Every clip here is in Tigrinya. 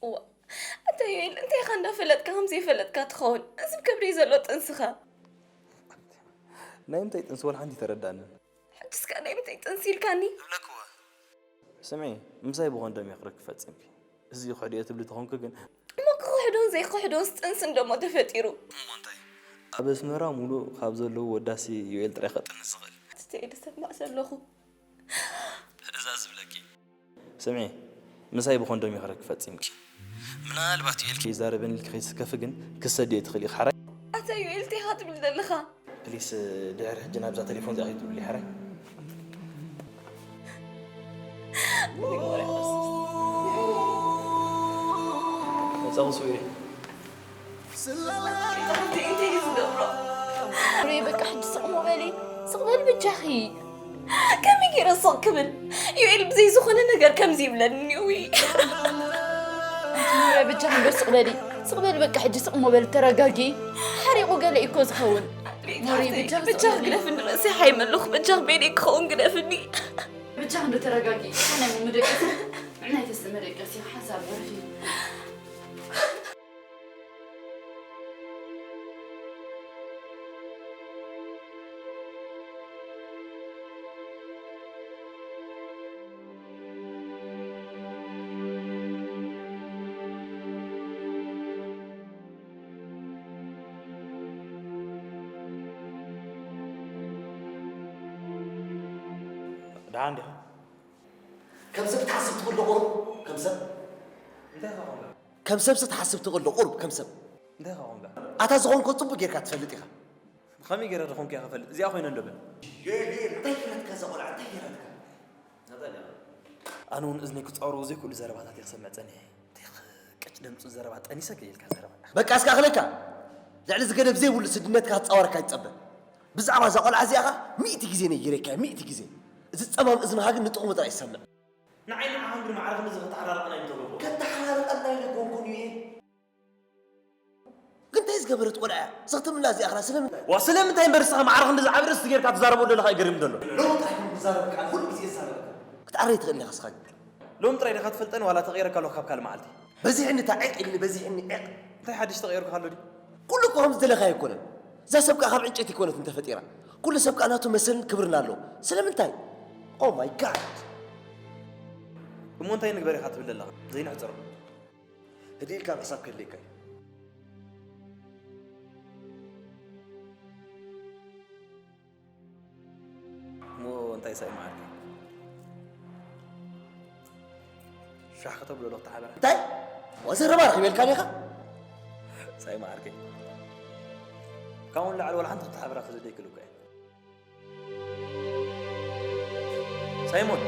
እዋ፣ ኣታ ዮኤል፣ እንታይ ኢኻ እንዳፈለጥካ ከም ዘይፈለጥካ ትኸውን? እዚ ብክብሪ ዘሎ ጥንስኻ። ናይ ምንታይ ጥንሲ ወላ ሓንቲ ተረዳንን። ሕጅስ ከ ናይ ምንታይ ጥንሲ ኢልካኒ? እብለክወ። ስምዒ፣ ምሳይ ብኮንዶም እየ ክርክብ ፈጺምኪ። እዚ ክሕድዮ ትብሊ ተኾንኪ ግን። እሞ ክኽሕዶን ዘይክሕዶንስ ጥንሲ እንደሞ ተፈጢሩ። እሞ እንታይ? ኣብ ኣስመራ ሙሉእ ካብ ዘለዉ ወዳሲ ዮኤል ጥራይ ከጥንስ ዝኽእል። ትተይ ደሰማዕ ዘለኹ። እዛ ዝብለኪ። ስምዒ፣ ምሳይ ብኮንዶም ይኸረክ ፈጺምኪ። ምናልባት ዩኤል ከይዛረበኒ ኢልኪ ከይትስከፊ ግን ክሰድዮ ትኽእሊ ኢኺ ሓራይ። ኣታ ዩኤል እንታይ ኢኻ ትብል ዘለኻ? ፕሊስ፣ ድሕሪ ሕጂ ናብዛ ቴሌፎን እዚኣ ከይትብሊ ሓራይ። መጻኹ ስዊሪ። እንታይ እዩ ዝገብሮ? ሩይ በቃ ሕጂ ስቕ እሞ በሊ። ስቕ በሊ በጃኺ። ከመይ ገይረ ስቕ ክብል? ዩኤል ብዘይ ዝኾነ ነገር ከምዚ ይብለኒ፣ ውይ። ሞሪ በጃኺ እንዶ ስቕ በሊ። ስቕ በሊ በቃ ሕጂ ስቕ እሞ በሊ ተረጋጊ። ሓሪቑ ገለ እዩ እኮ ዝኸውን። ሞሪ በጃኺ ስቕ በጃኺ በሊ። ግደፍኒ ርእሲ ሓይመ ኣለኹ። በጃኺ በይነይ ክኸውን ግደፍኒ። በጃኺ እንዶ ተረጋጊ። ናይ መደቀሲ፣ ናይ ተስተ መደቀሲ ሓንሳብ ዕረፊ። ደሓን ዲኻ? ከም ሰብ ትሓስብ ትኽእል ዶ ቁሩብ? ከም ሰብ? እንታይ ኢኻ ከምዛ? ከም ሰብሲ ትሓስብ ትኽእል ዶ ቁሩብ? ከም ሰብ? እንታይ ኢኻ ከምዛ? ኣታ ዝኾንኮ ጽቡቕ ጌርካ ትፈልጥ ኢኻ። ከመይ ገይረ ዝኾንኩ እየ ክፈልጥ? እዚኣ ኮይነ እንዶ በል። ዮኤል፣ ዮኤል፣ እንታይ ገይራትካ እዛ ቆልዓ? እንታይ ገይራትካ? ናታልያ። ኣነ እውን እዝነይ ክጻወሮ ዘይክእሉ ዘረባታት እየ ክሰምዕ ጸኒሐ። እንታይ ክቅጭ ደምጹ ዘረባ ጠኒሰ ከይልካ ዘረባ። በቃ እስካ ክለካ። ልዕሊ እዚ ገደብ ዘይብሉ ስድነትካ ክጻወረካ ይጸበ። ብዛዕባ እዛ ቆልዓ እዚኣ ኸ ሚእቲ ግዜ ነጊረካ፣ ሚእቲ ግዜ። እዚ ጸማም እዝንኻ ግን ንጥቕሙ ጥራይ ይሰምዕ። ንዓይ ንዓኻ ግን ማዕረ ክንድዚ ከተሓራርቐና ኣይምተገብሮ። ከተሓራርቐና ኣይደገምኩን እዩ። ግን እንታይ ዝገበረት ቆልዓ እያ? ዘኽትምላ እዚኣ ኸላ ስለምንታይ? ዋ፣ ስለምንታይ እምበር ንስኻ ማዕረ ክንድዚ ዓቢ ርእሲ ጌርካ ትዛረቦ ዘለኻ እዩ ገሪም ዘሎ። ሎሚ ጥራይ ከም ትዛረብ ቃል ኩሉ ግዜ ይዛረበካ። ክትዓረይ ትኽእል ኢኻ ንስኻ ግን። ሎሚ ጥራይ ዲኻ ትፈልጠኒ ዋላ ተቐይረካ ኣለኹ ካብ ካልእ መዓልቲ? በዚሕኒ እታ ዒቕ ኢልኒ፣ በዚሕኒ ዒቕ። እንታይ ሓድሽ ተቐይርኩ ኣሎ ድዩ? ኩሉ እኮ ከም ዝደለኻ ኣይኮነን። እዛ ሰብ ከኣ ካብ ዕንጨይቲ ኣይኮነትን ተፈጢራ። ኩሉ ሰብ ከኣ ናቱ መሰልን ክብርን ኣለዎ። ስለምንታይ? Oh my God! እሞ እንታይ ንግበር ኢኻ ትብል ዘለኻ? ዘይንሕጽሮ። ህድእ ኢልካ ምሕሳብ ከድልየካ እዩ። እሞ እንታይ ሳይ መዓርከይ? ሻሕ ከተብሎ ዶ ክትሓበራ? እንታይ? ወዘረባ ረኺበልካ ዲኻ? ሳይ መዓርከይ። ካብኡ ንላዕሊ ዋላ ሓንቲ ክትሓበራ ክዝደይክል እኮ እየ። ሳይሞን!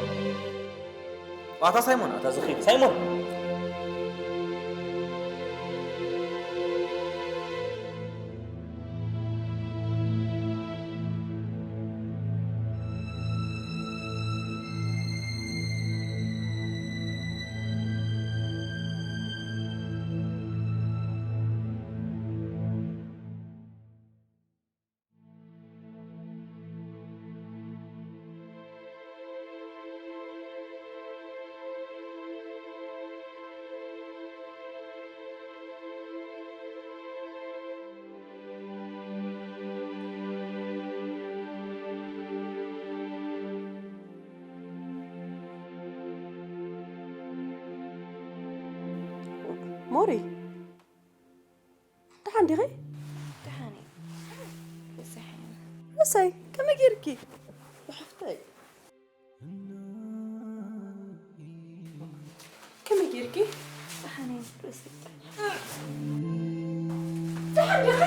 ኣታ ሳይሞን፣ ኣታ ዝኺድ ሳይሞን! ሞሪ፣ ደሓን ዲኺ? ደሓን እየ። እሰይ፣ ከመይ ጌርኪ? ብሕፍተይ። ከመይ ጌርኪ? ደሓን እየ። ደሓን ዲኺ?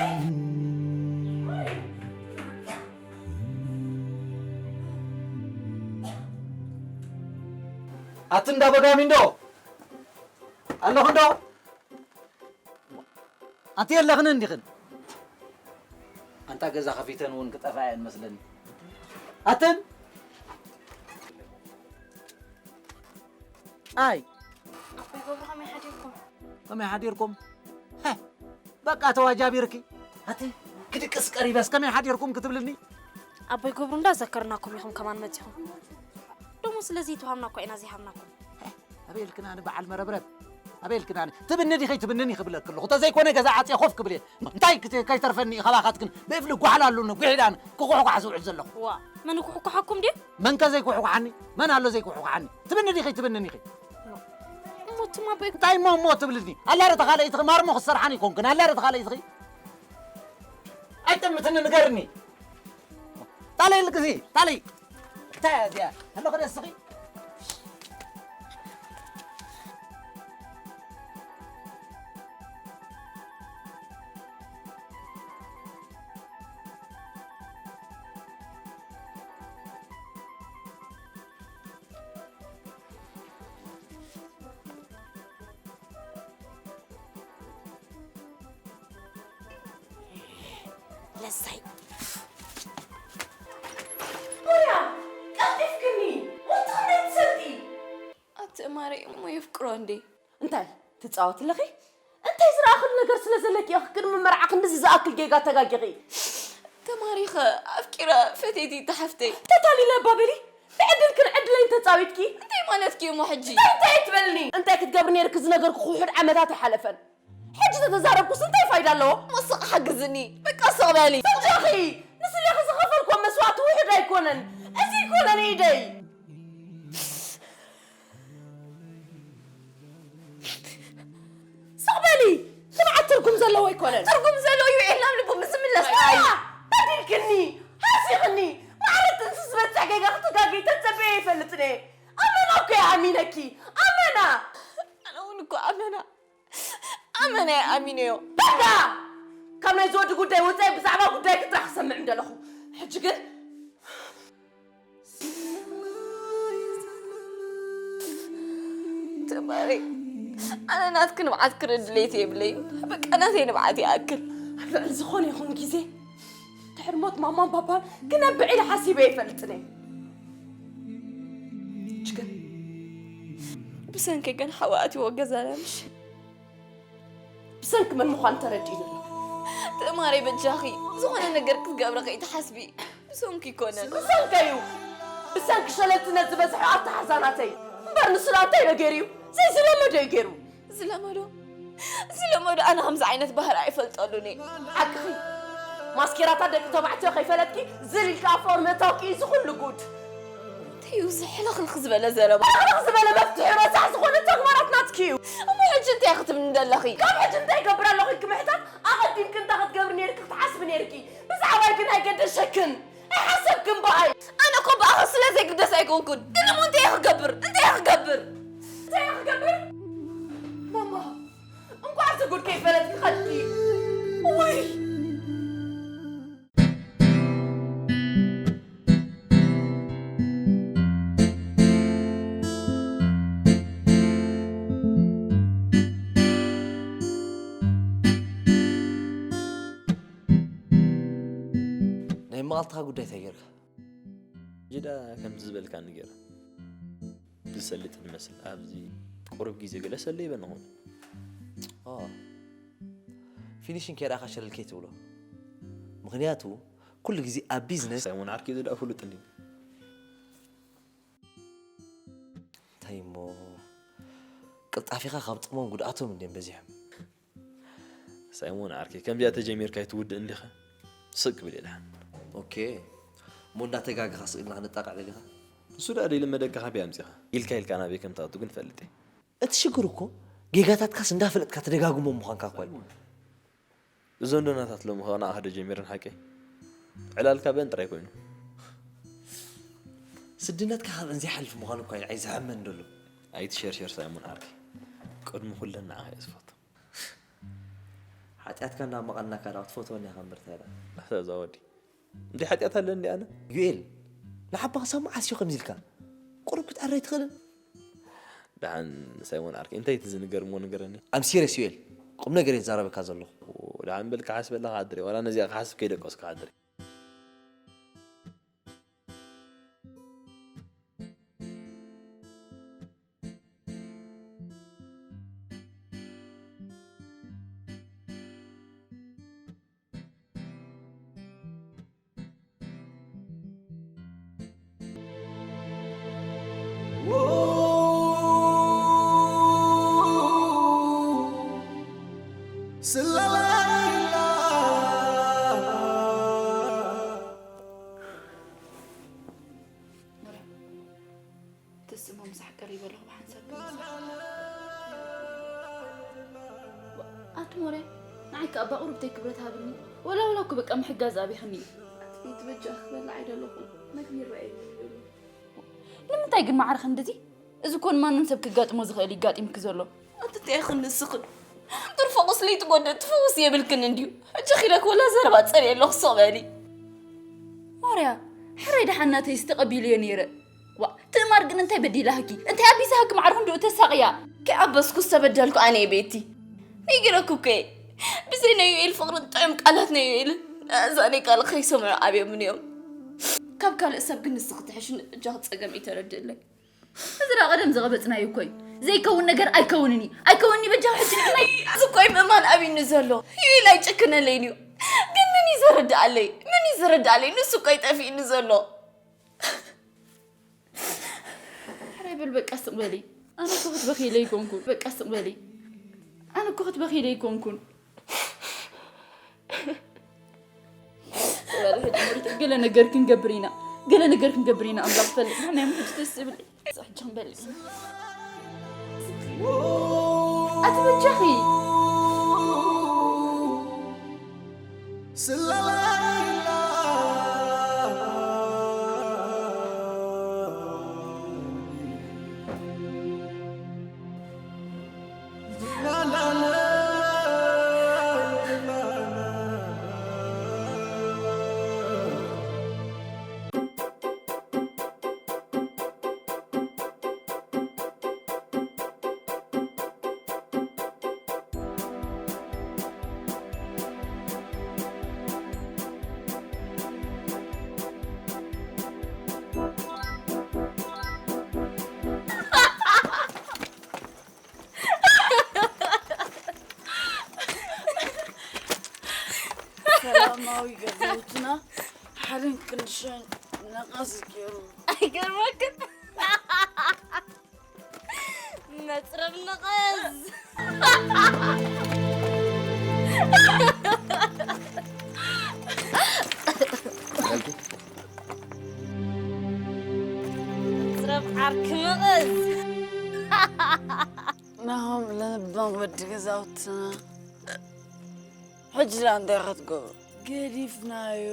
ኣቲ እንዳ በጋሚንዶ ኣለኹ እንዶ? ኣቲ የለኽን እንዲኽን? ኣንታ ገዛ ከፊተን እውን ክጠፍኣ እየን መስለኒ። ኣትን? ኣይ። ኣቦይ ገብሩ ከመይ ሓዲርኩም? ከመይ ሓዲርኩም? ሀ፣ በቃ ተዋጃቢርኪ። ኣቲ ክድቅስ ቀሪበስ ከመይ ሓዲርኩም ክትብልኒ? ኣቦይ ገብሩ እንዳዘከርናኩም ኢኹም ከማን መጺኹም። ደሞ ስለዚ ተዋሃብና እኮ ኢና ዘይሃብናኩም። ኣበይ ኢልክና ንበዓል መረብረብ? ኣበልክናኒ ትብኒ ዲኺ ትብንኒ ክብለክ ኣለኹ። ተዘይኮነ ገዛ ዓጽየ ኮፍ ክብል እየ። እንታይ ክት-፣ ከይተርፈኒ እዩ ካባኻትክን ብእፍሊ ጓሕላ ኣሉኒ፣ ጉሒላን ክኹሕኳሕ ዝውዕል ዘለኹ። ዋ፣ መን ክኹሕኳሓኩም ድዩ? መን ከ ዘይኩሕኳሓኒ? መን ኣሎ ዘይኩሕኳሓኒ? ትብኒ ዲኺ ትብንኒ ኢኺ? እሞ ትማ በይ። እንታይ እሞ እሞ ትብልኒ? ኣላ ረ ተኻለኢትኺ ማርሞ ክሰርሓን ይኮንክን። ኣላ ረ ተኻለኢትኺ? ኣይጠምትኒ ንገርኒ። ጣለይ ልግዚ፣ ጣለይ። እንታይ እያ እዚኣ? ኣሎ ክደስኺ? ለሳይ። ሞያ፣ ቀልጢፍክኒ። ወጥኽኒ ትሰልጢ። ኣቲ እማረ እሞ የፍቅሮ እንዴ? እንታይ ትጻወት ኣለኺ? እንታይ ዝረኣኽሉ ነገር ስለ ዘለኪ ኢኺ ቅድሚ መርዓ ክንድዚ ዝኣክል ጌጋ ተጋጊኺ? ተማሪኸ፣ ኣፍቂረ፣ ፈትየቲ እታ ሓፍተይ። ተታሊለ ባበሊ፣ ብዕድልክን ዕድለይን ተጻዊትኪ። እንታይ ማለትኪ እሞ ሕጂ? እንታይ፣ እንታይ ትበልኒ? እንታይ ክትገብሪ ነይርኪ ዝነገርኩ ውሑድ ዓመታት ኣይሓለፈን። ሕጂ ተተዛረብኩስ እንታይ ፋይዳ ኣለዎ? እሞ ስቕ ሓግዝኒ። በቃ ስቕ በሊ። በጃኺ፣ ንስሌኺ ዝኸፈልኩዎ መስዋእቲ ውሑድ ኣይኮነን። እዚ ኣይኮነን ኢደይ። ስቕ በሊ። ንብዓት ትርጉም ዘለዎ ኣይኮነን። ትርጉም ዘለዎ እዩ ኢልና ኣብ ልቡ ምስ ዝምለስ ጥራይ። በዲልክኒ፣ ሃሲኽኒ፣ ማዕረ ጥንሲ ዝበጽሕ ጌጋ ክትጋገይ ተጸበየ ኣይፈልጥን እየ። ኣመና እኮ እየ ኣሚነኪ። ኣመና። ኣነ እውን እኮ ኣመና፣ ኣመና እየ ኣሚነዮ። በቃ! ካብ ናይዚ ወዲ ጉዳይ ወጻኢ ብዛዕባ ጉዳይ ክትራሕ ክሰምዕ ምደለኹ። ሕጂ ግን ተማሪ፣ ኣነ ናትኪ ንብዓት ክርኢ ድሌት የብለይን። በቃ ናተይ ንብዓት ይኣክል። ኣብ ልዕሊ ዝኾነ ይኹን ግዜ ድሕሪ ሞት ማማን ፓፓን ክነብዕ ኢለ ሓሲበ ኣይፈልጥን እየ። ሕጂ ግን ብሰንኪ ግን ሓዊ ኣትይዎ ገዛና ምሽ? ብሰንኪ መን ምዃኑ ተረዲእኒ ኣሎ። ትእማረይ በጃኺ፣ ዝኾነ ነገር ክትገብሪ ከይትሓስቢ። ብሰንኪ ይኮነን። ብሰንከ እዩ። ብሰንኪ ሸለልትነት ዝበዝሐ ኣተሓዛናተይ። እምበር ንሱ ደኣ እንታይ ኢሎ ገይሩ እዩ? ዘይዝለመዶ እዩ ገይሩ። ዝለመዶ? ዝለመዶ ኣነ ከምዚ ዓይነት ባህሪ ኣይፈልጠሉን እየ። ሓቅኺ። ማስኬራታት ደቂ ተባዕትዮ ከይፈለጥኪ ዝል ኢልኪ ኣብ ፍቕሪ ምእታውኪ እዩ እዚ ኩሉ ጉድ። እንታይ እዩ እዚ ሕልኽልኽ ዝበለ ዘረባ? ሕልኽልኽ ዝበለ መፍትሒ ረሳሕ ዝኾነ ተግባራት ናትኪ እዩ። እሞ ሕጂ እንታይ ክትብልኒ ደለኺ? ካብ ሕጂ እንታይ ይገብር ኣለኹ ኢልኪ ምሕታት ኣቐዲምኪ እንታይ ክትገብሪ ነይርኪ ክትሓስቢ ነይርኪ። ብዛዕባይ ግን ኣይገደሸክን። ኣይሓሰብክን ብኣይ። ኣነ እኮ ብኣኺ ስለ ዘይግደስ ኣይኮንኩን። ግን እሞ እንታይ እየ ክገብር? እንታይ እየ ክገብር? እንታይ እየ ክገብር? ማማ፣ እንቋዕ እዚ ጉድ ከይፈለጥኪ ኸድኪ። ውይ! ናይ መቓልትኻ ጉዳይ እንታይ ጌርካ? ሕጂ ደኣ ከምዚ ዝበልካኒ ገይረ። ዝሰልጥ ይመስል። ኣብዚ ቁሩብ ግዜ ገለ ሰለ ይበን ኾን። ኦ። ፊኒሽን ከይረኣኻ ሸለል ከይትብሎ። ምኽንያቱ ኩሉ ግዜ ኣብ ቢዝነስ ሳይሞን ዓርኪ እዚ ደኣ ፍሉጥ እንድዩ። እንታይ እሞ ቅልጣፊኻ ካብ ጥቕሞም ጉድኣቶም እንድዮም በዚሖም። ሳይሞን ዓርከይ፣ ከምዚኣ ተጀሚርካ ኣይትውድእን ዲኻ? ስቅ ክብል እየ ደሓን። ኦኬ። እሞ እንዳተጋገኻ ስቕ ኢልና ክንጣቃዕ ደሊኻ? ንሱ ደኣ ደይለመደካ ካበይ ኣምጺኻ? ኢልካ ኢልካ ናበይ ከም ትኣቱ ግን እፈልጥ እየ። እቲ ሽግር እኮ ጌጋታትካስ እንዳፈለጥካ ትደጋግሞም ምዃንካ እኮ እዩ። እዞን ዶናታት ሎሚ ከኣ ንኣኻ ዶ ጀሚረን ሓቀይ? ዕላልካ በን ጥራይ ኮይኑ። ስድነትካ ካብአን ዘይሓልፍ ምዃኑ እኮ እዩ ንዓይ ዝሃመኒ ዘሎ። ኣይትሸርሸር ሳይሞን ዓርከይ። ቅድሚ ኩለን ንዓኻ እየ ዝፈቱ። ሓጢኣትካ እንዳመቐልናካ ደኣ ክትፈትወኒ ኢኻ እምበር እንታይ ደኣ? ኣታ እዛ ወዲ። እንታይ ሓጢኣት ኣለኒ ኣነ? ዩኤል፣ ንዓባኻ ሳብ መዓስ እዩ ከምዚ ኢልካ? ቁሩብ ክትዕረ ኣይትኽእልን? ደሓን ሳይሞን ዓርከይ፣ እንታይ እቲ ዝንገር እሞ ንገረኒ። ኣም ሲሪየስ ዩኤል፣ ቁም ነገር እየ ዝዛረበካ ዘለኹ። ደሓን በል ክሓስበላ ክሓድር እየ፣ ዋላ ነዚኣ ክሓስብ ከይደቀስኩ ክሓድር እየ። ስለላ ኢላ። ትስሞ ምሳሕ ቀሪበ ኣለኹ ብሓንሳብ ክምሳሕ። ኣቲ ሞርያ፣ ንዓይ ከኣ ባቑሩብተይ ክብረት ሃብኒ። ወላ ወላ እኮ በቃ ምሕጋዝ ኣቢኽኒ። ኣቲ ቤት በጃ ክበልዕ ኣይደለኹን። መግቢ ይረኣየኒ እዩ። ንምንታይ ግን ማዕረ ክንድዚ? እዚ እኮ ንማንም ሰብ ክጋጥሞ ዝኽእል እዩ ጋጢምኪ ዘሎ። ኣቲ እንታይ ኢኽን ንስኽን? ትርፎ ቁስሊ ትጎድእ ትፍውስ የብልክን እንድዩ። እጅኺ ኢለክ ወላ ዘረባ ጸልየ ኣለኹ፣ ስቕ በሊ። ሞርያ፣ ሕራይ ደሓን ናተይስ ተቐቢለዮ ነይረ። ዋ፣ ትእማር ግን እንታይ በዲላህኪ? እንታይ ኣቢዛህኪ ማዕረ ክንድኡ ተሳቕያ? ከይኣበስኩ ዝተበደልኩ ኣነ እየ ቤቲ። ነጊረኩ እኮ እየ። ብዘይ ናይ ዩኤል ፍቕርን ጥዑም ቃላት ናይ ዩኤልን፣ ኣእዛነይ ቃል ከይሰምዑ ኣብዮምኒ እዮም። ካብ ካልእ ሰብ ግን ንስኺ ትሕሽኒ፣ እጃኺ ጸገም እዩ ተረድእለይ። እዚ ደኣ ቀደም ዝቐበጽናዮ እኮ እዩ። ዘይከውን ነገር ኣይከውንን እዩ። ኣይከውንን እዩ፣ በጃኹም ሕጂ ንዕናይ። እዚ እኮ እዩ ምእማን ኣብዩኒ ዘሎ። ዩኤል ኣይጭክነለይን እዩ። ግን መን እዩ ዘረድኣለይ? መን እዩ ዘረድኣለይ? ንሱ እኮ እዩ ጠፊእኒ ዘሎ። ሕራይ በል በቃ ስቕ በሊ። ኣነ እኮ ክትበኽይለይ ኣይኮንኩን። በቃ ስቕ በሊ። ኣነ እኮ ክትበኽይለይ ኣይኮንኩን። በል ሕጂ ሙሪት ገለ ነገር ክንገብር ኢና። ገለ ነገር ክንገብር ኢና። ኣምላኽ ይፈልጥ። ንሕና እዮም ሕጂ ደስ ዝብል። ሕጂ ክንበል። ኣቲ በጃኺ። ስለላ ኢላ። ሰላማዊ ገዛውትና ሓደን ክንድሽን ነቐዝ ገይሩ። ኣይገርመክን? መጽረብ ነቐዝ። መጽረብ ዓርኪ መቐዝ። ናሆም ለባም ወዲ ገዛውትና። ሕጂ ደኣ እንታይ ክትገብሩ? ገዲፍናዮ።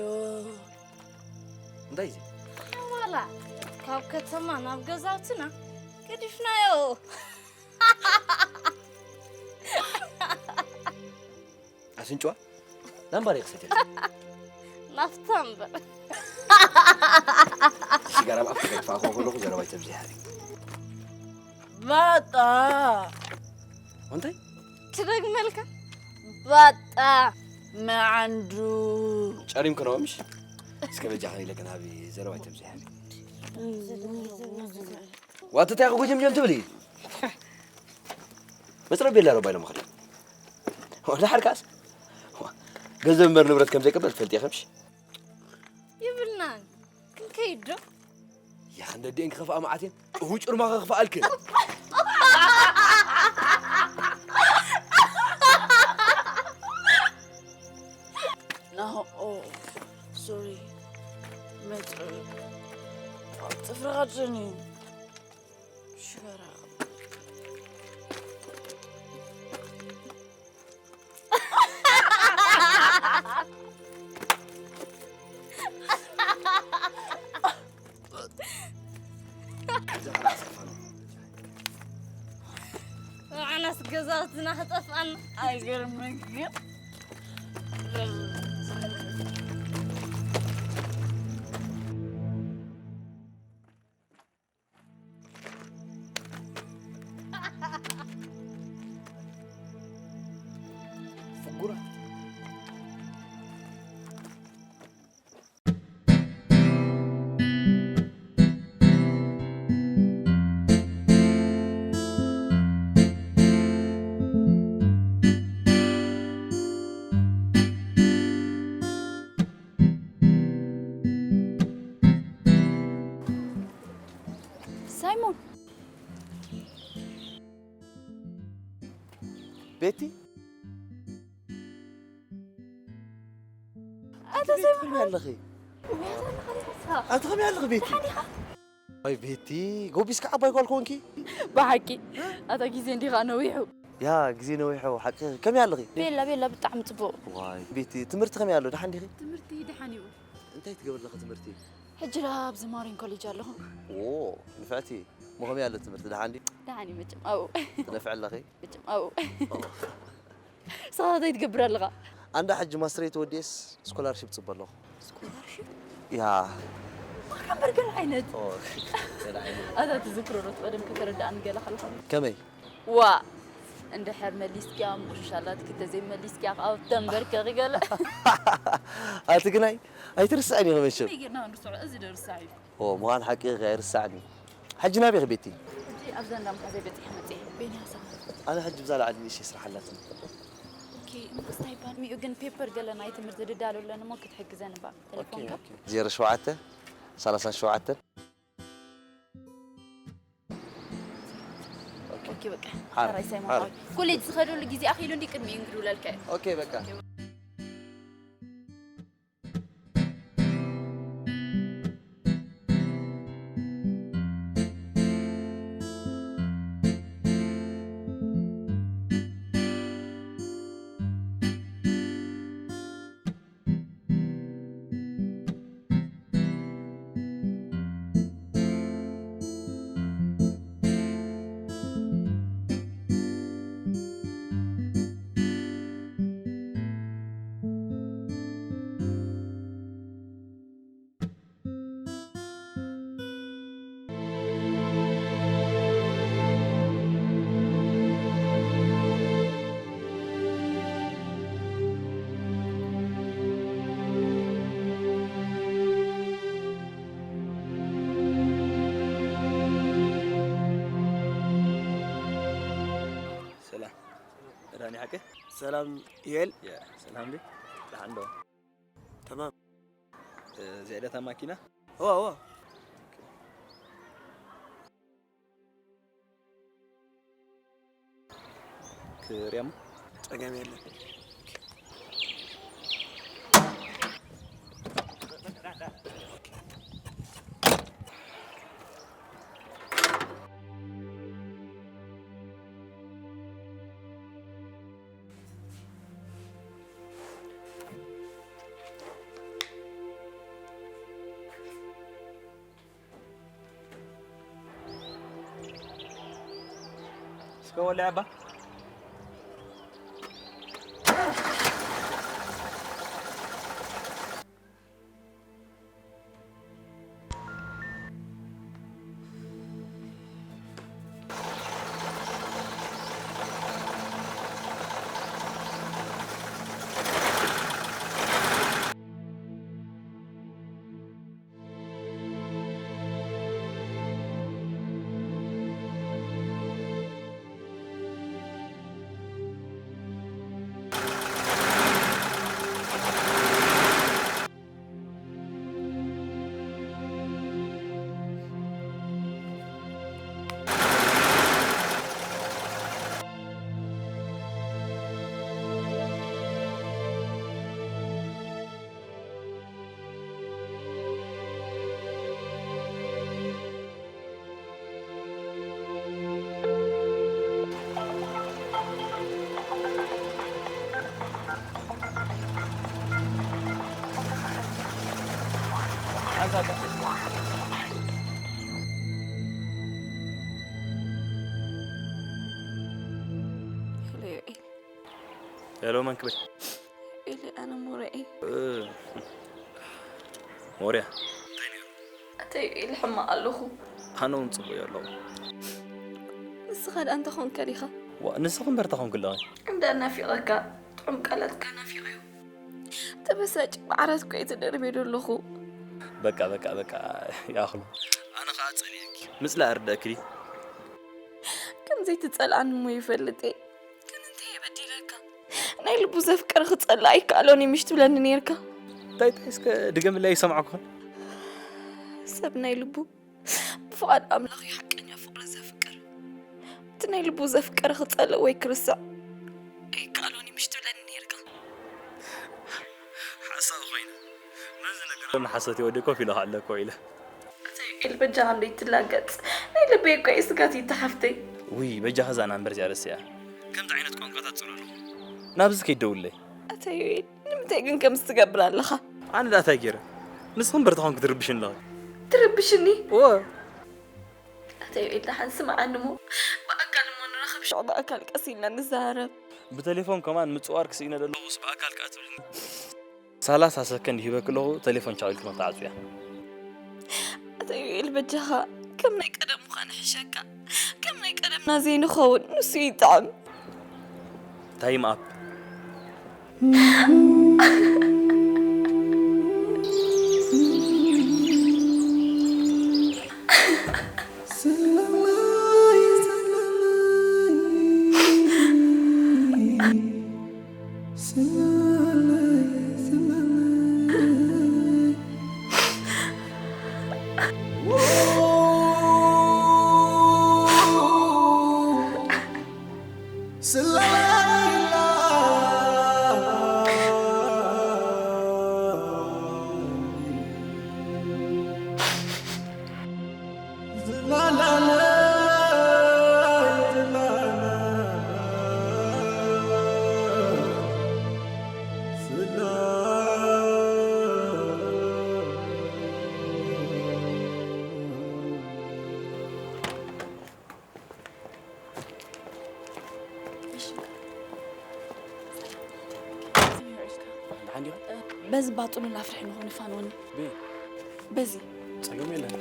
እንታይ እዚ? ሓዋላ ካብ ከተማ ናብ ገዛውትና ገዲፍናዮ። ኣስንጭዋ ላምባር ይኽሰተል። ናፍታ እምበር። ሲጋራ ኣብ ኣፍካ ከይትፋእኮ ከለኹ ዘረባ ይተብዚሓ። ባጣ። እንታይ? ትደግመልካ? ባጣ። መዓንዱ። ጨሪምክንኦ ምሽ? እስከ በጃኽን ኢለክን ሃቢ ዘረባ ይተብዚሓ። ዋትታይ ክጉጅምጀም ትብሊ? መጽረብ ቤላ ረባይ ለመኽሪ። ወላ ሓርካስ? ገንዘብ እምበር ንብረት ከም ዘይቅበል ትፈልጢ ኢኺ ምሽ? ይብልናን። ክንከይድ ዶ? ያ ክንደዲኤን ክኸፍኣ መዓት እየን። እሁ ጭርማ ከኽፍኣልክን። ናሆ፣ ኦ፣ ሶሪ። መጽ-፣ ጽፍርኻ ጨኒ። ሽጋራ። ኣነስ ገዛውትና ክጠፍኣና። ኣይገርመክን ግን። ፍጉራት። ሳይሞን። ቤቲ? ተሰይሙ። ከመይ ኣለኺ? ኣንቲ ከመይ ኣለኺ ቤቲ? ኣይ ቤቲ፣ ጎቢስካ ዓባይ ጓል ኮንኪ? ብሓቂ፣ ኣታ ግዜ እንዲኻ ነዊሑ። ያ፣ ግዜ ነዊሑ፣ ሓቂ። ከመይ ኣለኺ? ቤላ፣ ቤላ፣ ብጣዕሚ ጽቡቕ። ዋይ ቤቲ፣ ትምህርቲ ከመይ ኣሎ? ደሓን ዲኺ? ትምህርቲ ደሓን እዩ። እንታይ ትገብሪ ኣለኺ ትምህርቲ? ሕጂ ደኣ ኣብዚ ማሪን ኮሌጅ ኣለኹ። ኦ፣ ንፍዕቲ። እሞ ከመይ ኣሎ ትምህርቲ? ደሓን ድዩ? ደሓን እዩ መቸም፣ ኣብኡ። ትነፍዒ ኣለኺ? መቸም፣ ኣብኡ። ኦ። ንስኻ እንታይ ትገብር ኣለኻ? ኣንዳ ሕጂ ማስተረይ ተወዲኤስ ስኮላርሺፕ ጽበ ኣለኹ። ስኮላርሺፕ? ያ። ማራ እምበር ገለ ዓይነት። ኦ፣ ገለ ዓይነት። ኣታ ትዝክሮ ዶ ቀደም ከተረድኣኒ ገለ ከለኻ? ከመይ? ዋ! እንድሕር መሊስኪያ፣ ምቁሽሽ ኣላትኪ፣ እንተዘይመሊስኪያ፣ ከኣ ተንበርከኺ ገለ። ኣቲ ግናይ፣ ኣይትርስዕን ኢኺ መቸም። ከመይ ጌርና ክንርስዖ? እዚ ዶ ርሳዕ እዩ? ኦ፣ ምዃን ሓቂ ኢኺ፣ ኣይርሳዕን እዩ። ሕጂ ናበይ ኢኺ ቤቲ? ሕጂ ኣብዛ እንዳ መሓዘይ በጺሐ መጺኤ። ቤንያሳ። ኣነ ሕጂ ብዛ ላዕሊ ንእሽተይ ስራሕ ኣላትኒ። ኦኬ፣ እምበስ እንታይ ይባል? ሚኡ ግን ፔፐር ገለ ናይ ትምህርቲ ዝዳሎ ኣለኒ እሞ ክትሕግዘኒ እባ። ኦኬ፣ ቴሌፎንካ? ኦኬ። ዜሮ ሸውዓተ፣ ሰላሳ ሸውዓተ። ኦኬ። ኦኬ፣ በቃ። ሓር፣ ተራይ ሳይሞን ሓር። ኮሌጅ ዝኸደሉ ግዜ ኣኺሉ እንዲ ቅድሚኡ እንግድውለልካ እየ። ኦኬ፣ በቃ። ሰላም። ዳኒ ሓቂ? ሰላም ዩኤል። ያ፣ ሰላም ዲ? ደሓን ዶ? ተማም። እ፣ ዝዕደታ ማኪና? እዋ፣ እዋ። ክርያም? ጸገም የለን። እስከ ወላሂ ኣባ። ሄሎ፣ መን ክብል? ኢሊ ኣነ ሞሪያ እየ። እ፣ ሞሪያ። ኣተይ ኢሊ ሕማቕ ኣለኹ። ኣነ እውን ጽቡቕ እየ ኣለኹ። ንስኻ ደኣ እንታይ ኾንካ ዲኻ? ዋ፣ ንስኺ እምበር እንታይ ኾንኪ ኣለኺ? እንዳ ናፊቐካ፣ ጥዑም ቃላትካ ናፊቐዮ። ተበሳጭ ብዓራት እኮ እየ ተደርብየ ዘለኹ። በቃ፣ በቃ፣ በቃ፣ ይኣኽሉ። ኣነ ኸኣ ጸሊኤኪ። ምጽላእ ርደእኪ ድዩ? ከም ዘይትጸልኣኒ እሞ ይፈልጥ እየ። ግን እንታይ እየ በዲለካ? ናይ ልቡ ዘፍቀረ ክጸልእ ኣይከኣሎን እዩ ምሽ ትብለኒ ነይርካ። እንታይ፣ እንታይ እስከ ድገምለይ ኣይሰማዕኩኽን። ሰብ ናይ ልቡ ብፍቓድ ኣምላኽ እዩ ሓቀኛ ፍቕሪ ዘፍቅር። እቲ ናይ ልቡ ዘፍቀረ ክጸልእ ወይ ክርስዕ ኣይከኣሎን እዩ ምሽ ትብለኒ ነይርካ። ሓሳብ ኮይነ። ነዚ ነገር ንሓሶት ወዲ ኮፍ ኢለ ኣለኮ ኢለ። ኣታ ዩኤል፣ በጃኻ እንዶ ይትላገጽ። ናይ ልበይ እኮ እዩ ስጋት እዩ፣ እታ ሓፍተይ። ውይ፣ በጃኻ እዛ ናምበር እዚኣ ረስያ። ከምዚ ዓይነት ቋንቋታት ጽለሉ። ናብዚ ከይደውለይ። ኣታ ዩኤል፣ ንምንታይ ግን ከምዚ ትገብር ኣለኻ? ኣነ ደኣ እንታይ ገይረ? ንስኺ እምበር ተኾንኪ ትርብሽኒ ኣለኺ። ትርብሽኒ? እወ። ኣታ ዩኤል፣ ደሓን ስምዓኒ እሞ፣ ብኣካል እሞ ንራኸብ፣ ሽዑ ብኣካል ቀስ ኢልና ንዘራረብ። ብቴሌፎን ከማን ምጽዋር ክስኢነ ደለኹስ ብኣካል ከኣ ትብልኒ። ሰላሳ ሰከንድ ሂበኪ ኣለኹ፣ ቴሌፎን ቻው ኢልኪ ንኽትዓጽውያ። ኣታ ዩኤል፣ በጃኻ፣ ከም ናይ ቀደም ምዃን ይሕሸካ። ከም ናይ ቀደምና ዘይንኸውን፣ ንሱ ይጥዕም። ታይም ኣፕ። ደሓን ዲኻ? በዚ ባጡል ላፍርሕ ንኾን ፋንወኒ። በይ። በዚ። ጸገም የለን።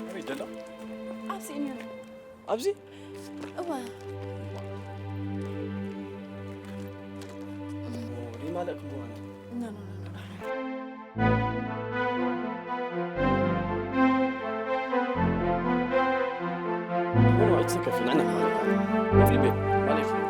ኣበይ ደሎ? ኣብዚ እዩ ነይሩ። ኣብዚ? እወ። ኦ፣ ሪማ ለእክብዋ ነው። ኖ፣ ኖ፣ ኖ፣ ኖ። ኖ፣ ኖ፣ it's okay. ንዕና ንሓርቃ። ወፍሪ ቤት ማለት ነው።